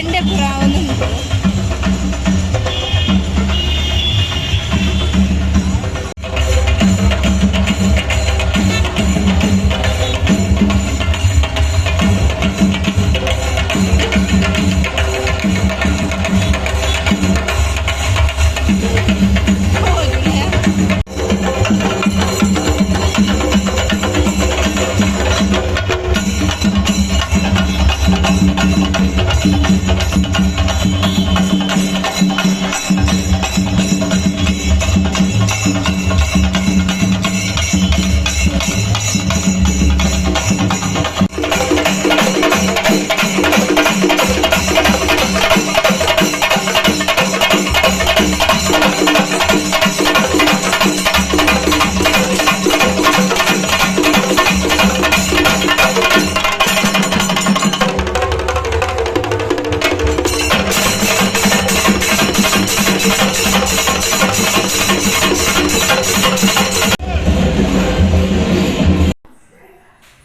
ಚೆಂಡೆ ಪೂರ ಆವೊಂದುಂಡು.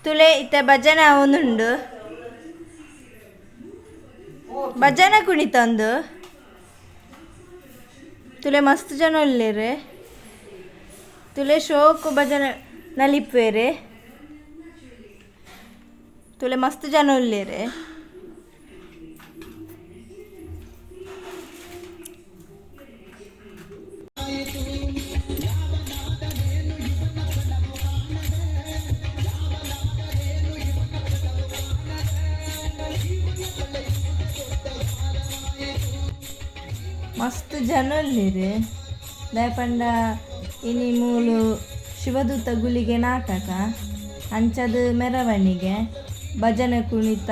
ತುಲೆ ಇತ್ತೆ ಭಜನೆ ಆವೊಂದುಂಡು. ಭಜನೆ ಕುಣಿತಂದು ತುಲೆ ಮಸ್ತ್ ಜನ ಉಲ್ಲೆರ್. ತುಲೆ ಶೋಕು ಭಜನೆ ನಲಿಪುವೆರ್. ತುಲೆ ಮಸ್ತ್ ಜನ ಉಲ್ಲೆರ್. ಮಸ್ತ್ ಜನ ಉಲ್ಲೆರ್. ದಾಯೆ ಪಂಡ ಇನಿ ಮೂಲು ಶಿವದೂತ ಗುಳಿಗೆ ನಾಟಕ ಅಂಚದ ಮೆರವಣಿಗೆ ಭಜನೆ ಕುಣಿತ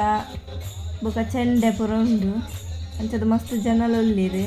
ಬೊಕ ಚೆಂಡೆ ಪೂರ ಉಂಡು. ಅಂಚದ ಮಸ್ತ್ ಜನಲ ಉಲ್ಲೆರ್.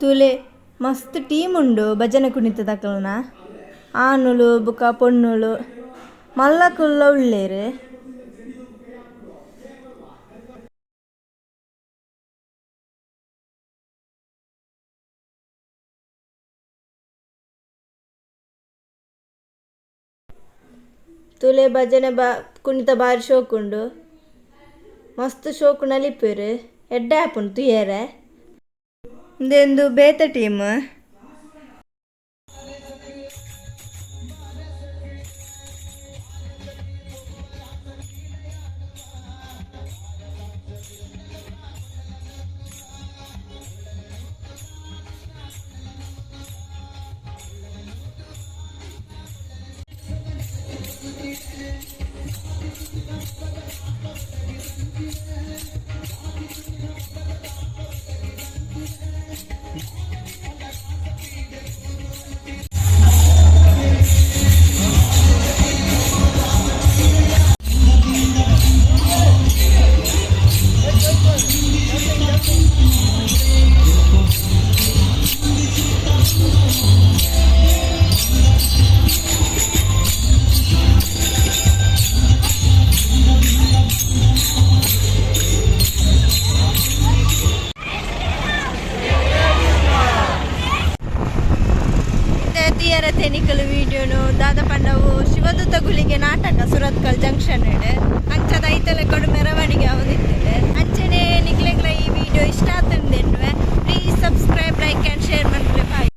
ತೂಲೆ ಮಸ್ತ್ ಟೀಮ್ ಉಂಡು ಭಜನೆ ಕುಣಿತದಕಲ್ನ. ಆನುಲು ಬೊಕ ಪೊಣ್ಣುಲು ಮಲ್ಲಕುಲ್ಲ ಉಲ್ಲೆರ್. ತೂಲೆ ಭಜನೆ ಕುಣಿತ ಬಾರಿ ಶೋಕು ಉಂಡು. ಮಸ್ತ್ ಶೋಕು ನಲಿಪುವೆರ್ ಎಡ್ಡೆ ಆಪುಂಡು ತೂಯೆರೆ. ಉಂದೊಂದು ಬೇತೆ ಟೀಮ್. ನಿಕಲು ವೀಡಿಯೋನು ದಾದ ಪಂಡವು ಶಿವದೂತ ಗುಳಿಗೆ ನಾಟಕ ಸುರತ್ಕಲ್ ಜಂಕ್ಷನ್ ಅಂಚದ ಐತಲೆ ಕೊಡು ಮೆರವಣಿಗೆ ಆವೊಂದಿತ್ತುಂಡು.